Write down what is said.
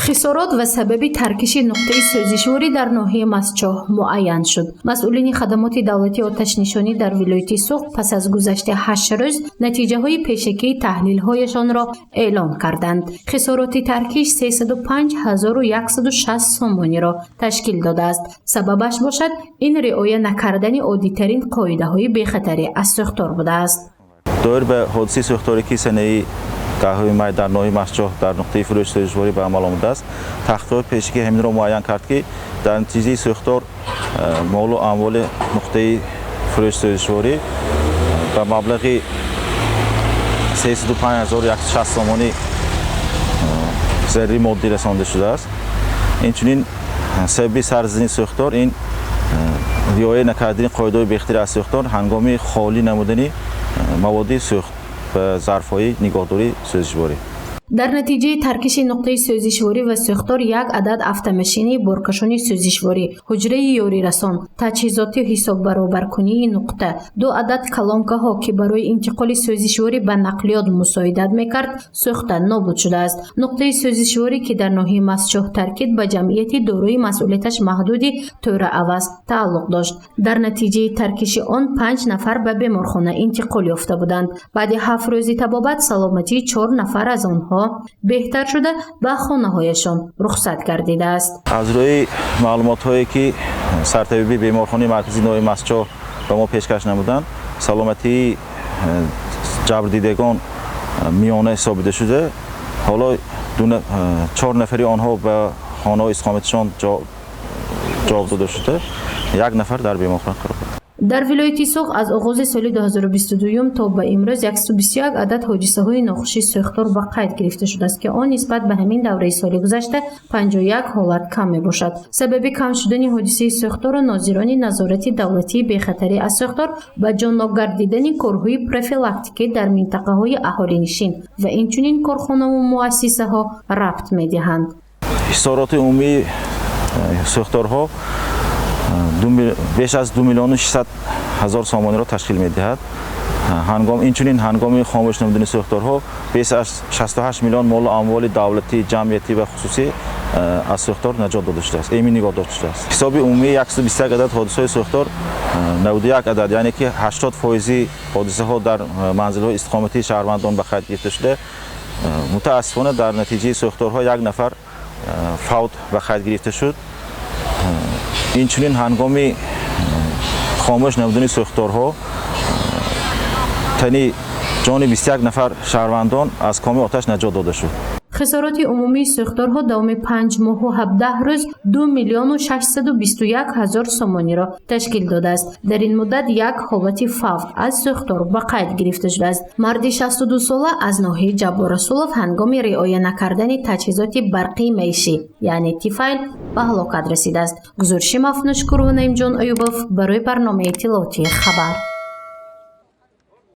Хисорот ва сабаби таркиши нуқтаи сӯзишворӣ дар ноҳияи Мастчоҳ муайян шуд. Масъулини хадамоти давлатии оташнишонӣ дар вилояти Суғд пас аз гузашти 8 рӯз натиҷаҳои пешакии таҳлилҳояшонро эълон карданд. Хисороти таркиш 305 160 сомониро ташкил додааст. Сабабаш бошад, ин риоя накардани оддитарин қоидаҳои бехатарӣ аз сӯхтор будааст. Доир ба ҳодисаи сӯхторе, ки санаи 10-уми май дар ноҳияи Мастчоҳ дар нуқтаи фурӯши сӯзишворӣ ба амал омадааст, таҳқиқоти пешакӣ ҳаминро муайян кард, ки дар натиҷаи сӯхтор молу амволи нуқтаи фурӯши сӯзишворӣ ба маблағи 305 160 сомонӣ зарари моддӣ расонда шудааст. Инчунин сабаби сар задани сӯхтор ин риоя накардани қоидаҳои бехатарӣ аз сӯхтор ҳангоми холӣ намудани маводи сӯхт ба зарфҳои нигоҳдории сӯзишворӣ. Дар натиҷаи таркиши нуқтаи сӯзишворӣ ва сӯхтор як адад автомашинаи боркашони сӯзишворӣ, ҳуҷраи ёрирасон, таҷҳизоти ҳисоббаробаркунии нуқта, ду адад колонкаҳо, ки барои интиқоли сӯзишворӣ ба нақлиёт мусоидат мекард, сӯхта нобуд шудааст. Нуқтаи сӯзишворӣ, ки дар ноҳияи Мастчоҳ таркид, ба ҷамъияти дорои масъулияташ маҳдуди Тӯра Аваз тааллуқ дошт. Дар натиҷаи таркиши он панҷ нафар ба беморхона интиқол ёфта буданд. Баъди 7 рӯзи табобат саломатии чор нафар аз онҳо беҳтар шуда, ба хонаҳояшон рухсат гардидааст. Аз рӯи маълумотҳое, ки сартабиби беморхонаи марказии ноҳияи Мастчоҳ ба мо пешкаш намуданд, саломатии ҷабрдидагон миёна ҳисобида шуда, ҳоло чор нафари онҳо ба хонаҳои истиқоматишон ҷавоб дода шуда, як нафар дар беморхона қарор дорад. Дар вилояти Суғд аз оғози соли 2022 то ба имрӯз 121 адад ҳодисаҳои нохуши сӯхтор ба қайд гирифта шудааст, ки он нисбат ба ҳамин давраи соли гузашта 51 ҳолат кам мебошад. Сабаби кам шудани ҳодисаи сӯхторро нозирони назорати давлатии бехатарӣ аз сӯхтор ба ҷоннок гардидани корҳои профилактикӣ дар минтақаҳои аҳолинишин ва инчунин корхонаву муассисаҳо рабт медиҳанд. Хисороти умумии сӯхторҳо беш аз 2 600 000 сомониро ташкил медиҳад. Инчунин ҳангоми хомӯш намудани сӯхторҳо беш аз 68 миллион молу амволи давлатӣ, ҷамъиятӣ ва хусусӣ аз сӯхтор наҷот дода шудааст, эмин нигоҳ дошта шудааст. Ҳисоби умумии 121 адад ҳодисаҳои сӯхтор, 91 адад, яъне ки 80 фоизи ҳодисаҳо дар манзилҳои истиқоматии шаҳрвандон ба қайд гирифта шуда. Мутаассифона, дар натиҷаи сӯхторҳо як нафар фавт ба қайд гирифта шуд. Инчунин ҳангоми хомӯш намудани сӯхторҳо тани ҷони 21 нафар шаҳрвандон аз коми оташ наҷот дода шуд. Хисороти умумии сӯхторҳо давоми 5 моҳу 17 рӯз 2 621 000 сомониро ташкил додааст. Дар ин муддат як ҳолати фавт аз сӯхтор ба қайд гирифта шудааст. Марди 62-сола аз ноҳияи Ҷаббор Расулов ҳангоми риоя накардани таҷҳизоти барқии маишӣ, яъне тифайл, ба ҳалокат расидааст. Гузориши Мафнушкурова, Наимҷон Аюбов барои барномаи иттилоотии «Хабар».